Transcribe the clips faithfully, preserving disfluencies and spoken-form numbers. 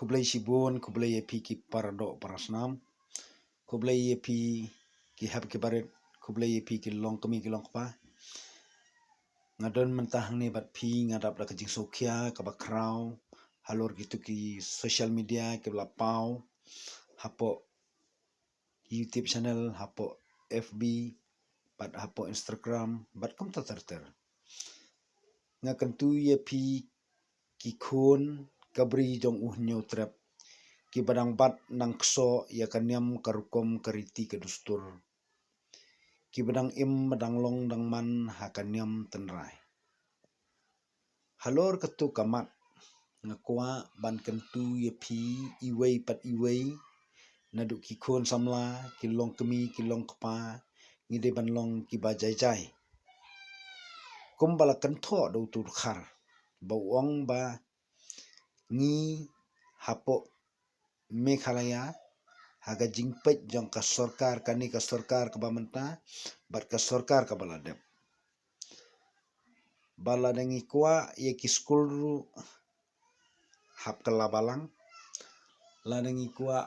Khublei shibun, khublei ïa phi ki paradoh parasnam. Khublei ïa phi ki hep ki barit, khublei ïa phi ki longkmie ki longkpa. Nga don mynta hangne bad phi, nga dap da ka jingsngewkhia kaba khraw halor kitu ki social media kiba la paw hapoh YouTube channel, hapoh F B, bad hapoh Instagram, bad kumta ter ter. Nga kyntu ïa phi ki khun ka bri jong u Hynñiewtrep, kiba dang bat nang ksoh ïa ka niam ka rukom ka riti ka dustur, kiba dang im ba dang long dang man ha ka niam tynrai. Halor katu ka mat, nga kwah ban kyntu ïa phi iwei pat iwei, naduh ki khun samla, ki longkmie, ki longkpa, ngi dei ban long kiba jai jai. Kumba la kynthoh da utu u dkhar ba u ong ba ngi hapoh Meghalaya, ha ka jingpeit jong ka sorkar, kane ka sorkar kaba mynta bad ka sorkar kaba la dep, ba lada ngi kwah ïa ki skul ruh hap kylla balang, lada ngi kwah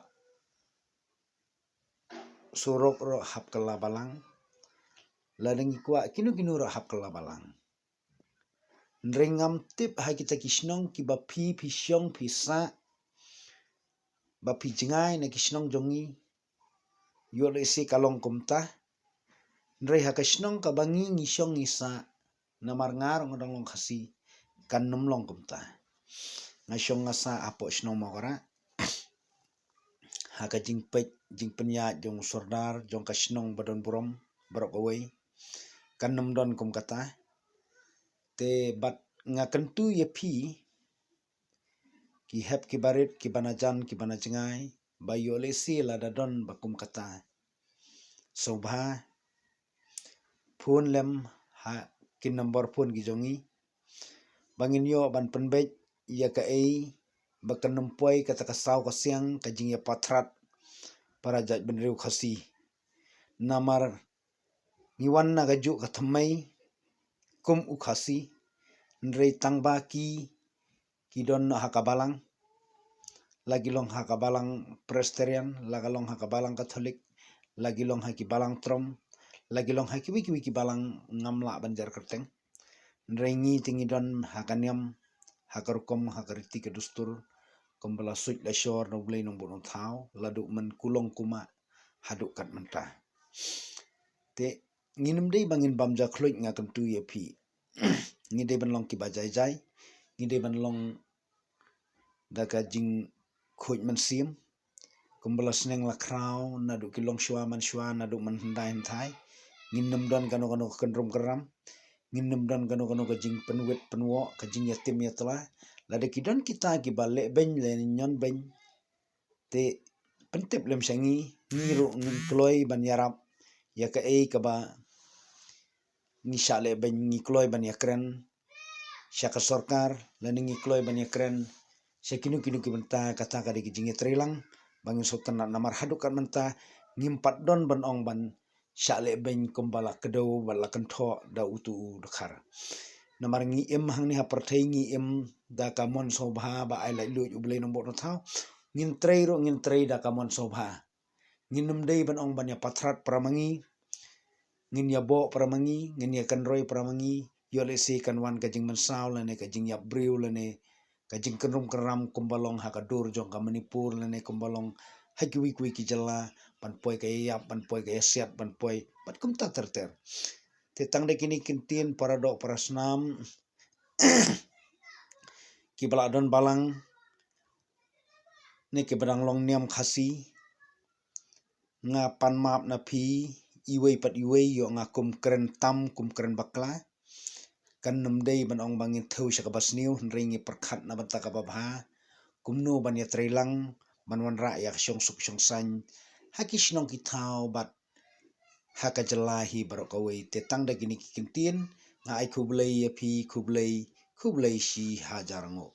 surok ruh hap kylla balang, lada ngi kwah kino kino ruh hap kylla balang. Hynrei ngam tip ha kita ki shnong kiba phi phi shong phi sah, ba phi jngai na ki shnong jong ngi, ïoh lehse ka long kumta. Hynrei ha ka shnong kaba ngi ngi shong ngi sah, namar nga ruh nga dang long Khasi, kan nym long kumta. Nga shong nga sah hapoh shnong Mawkyrah, ha ka jingpeit jingpynïaid jong u sordar jong ka shnong ba don burom baroh kawei, kan nym don kum kata. Te bad nga kyntu ïa phi ki hep ki barit, kiba na jan kiba na jngai, ba ïoh lehse lada don ba kum kata, sngewbha phone lem ha ki nombor phone ki jong ngi, ba ngin ïoh ban pynbeit ïa kaei ba kan nym poi kata ka saw ka siang ka jingïapathrad para jaitbynriew Khasi. Namar ngi wan na kajuh ka thymmei kum u Khasi, hynrei tang ba ki ki don ha ka balang, la ki long ha ka balang Presbyterian, la ka long ha ka balang Katholik, la ki long ha ki balang trom, la ki long ha kiwei kiwei ki balang, ngam lah ban jar kyrteng. Hynrei ngi te ngi don ha ka niam, ha ka rukom, ha ka riti ka dustur, kumba la suit la shor na U Blei Nongbud Nongthaw, la duh man kulong kuma haduh kat mynta. Te ngin ym dei ba ngin bam jakhluit, nga kyntu ïa phi. Ngi dei ban long kiba jai jai, ngi dei ban long da ka jingkhuid mynsiem, kumba la sneng la khraw naduh ki longshuwa manshuwa, naduh man hyndai hynthai. Ngin nym don kano kano ka kynrum kynram, ngin nym don kano kano ka jingpynwit pynwoh, ka jingïatim ïatla. Lada ki don kita kiba leh beiñ lane ñion beiñ, te pyntip lem sha ngi, ngi ruh ngin kloi ban ïarap ïa kaei kaba ngi shah leh beiñ, ngi kloi ban ïakren sha ka sorkar, lane ngi kloi ban ïakren sha kino kino ki bynta. Kata ka dei ka jingïatreilang ba ngin sngewtynnat, namar haduh kat mynta ngim pat don ban ong ban shah leh beiñ kumba la kdew bad la kynthoh da utu u dkhar. Namar ngi im hangne ha pyrthei, ngi im da ka mon sngewbha ba ai laitluid U Blei Nongbud Nongthaw. Ngin trei ruh ngin trei da ka mon sngewbha. Ngin ym dei ban ong ban ïapathrad para ma ngi, ngin ïaboh para ma ngi, ngin ïakynroi para ma ngi, ïoh lehse kan wan ka jingmynsaw lane ka jingïap briew lane ka jingkynrum kynram kumba long ha ka dur jong ka Manipur lane kumba long ha kiwei kiwei ki jylla, ban poi ka ïaïap, ban poi ka ïasiat, ban poi bad kumta ter ter. Te tang da kine ki ktien, para doh para snam kiba la don balang ne kiba dang long niam Khasi, nga pan map na phi iwei pat iwei, ïoh nga kum kren tam kum kren bakla. Kan ym dei ban ong ba ngin thew sha kaba sniew, hynrei ngi pyrkhat na bynta kaba bha kumno ban ïatreilang, ban wanrah ïa ka shongsuk shongsaiñ ha ki shnong ki thaw bad ha ka jylla hi baroh kawei. Te tang da kine ki ktien, nga ai khublei ïa phi, khublei, khublei shi hajar nguh.